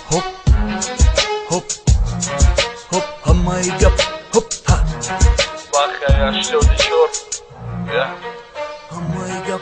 Хоп, хоп, хоп, ҳамаи гап, хоп, ҳа. Баха 84. Я. Ҳамаи гап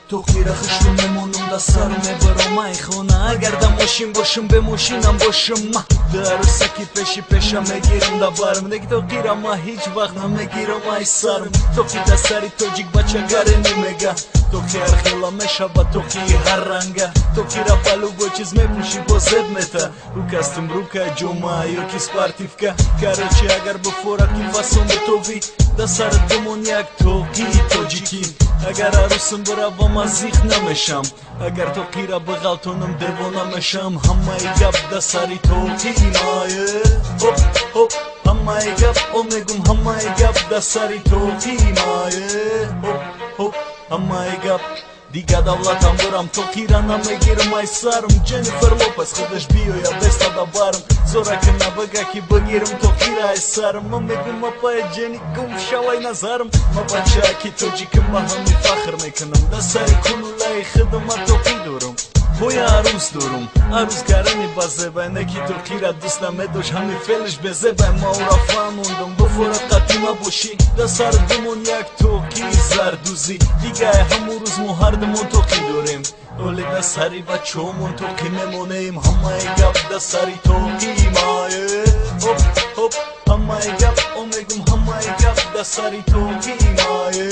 тоқира хушрӯ мемонам, да сар мебарам ай хона. Агар да мошин бошам, бе мошинам бошам, ма ду арӯсаки пеши пеша мегирам да барм. Неки тоқира ма ҳеҷ вақт намегирам ай сарм. Тоқи да сари тоҷик бачагаре немега, тоқи ҳархела мешава, тоқии ҳар ранга. Тоқира ба любой чиз мепӯшӣ, бо зеб мета рӯ костюм, рука ҷома ёки спортивка. Короче, агар буфорад, ки фасон битовӣ, да сарат бимон як тоқии тоҷикӣ. Агар арӯсам биравам, аз зих намешам, агар тоқира биғалтонам, девона мешам. Ҳамаи гап да сари тоқии мае. Хоп, хоп, ҳамаи гап, о мегум, ҳамаи гап да сари тоқии мае. Хоп, хоп, ҳамаи гап. Дига давлатам бурам, тоқира намегирам ай сарм. Дженнифер Лопес худаш биёя беста да барм, зорака набага, ки бигирам тоқира ай сарм. Ма мегум: апай Ҷени, гум шавай назарм. Ма бачаки тоҷикам, ба ҳами фахр мекунам, да сари кулулаи хидма тоқӣ дорам. Боя арӯс дорум, арӯс гарами базебай, не ки тоқира дӯст намедошт, ҳами фелиш безебай. Ма ӯра фаҳмондам: буфорад қадима бошӣ, да сар бимон як тоқии зардӯзӣ. Дигай ҳамун рӯз мо ҳардумон тоқӣ дорем, оле да сари бачаҳомон тоқӣ мемонем. Ҳамаи гап да сари тоқии мае. Хоп, хоп, ҳамаи гап, о мегум, ҳамаи гап да сари тоқии мае.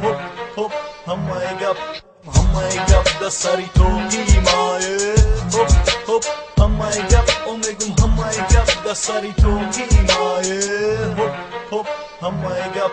Хоп, хоп, ҳамаи гап, ҳамаи гап да сари тоқии мае. Хоп, хоп, ҳамаи гап, о мегум, ҳамаи гап да сари тоқии мае. Хоп, хоп, ҳамаи гап.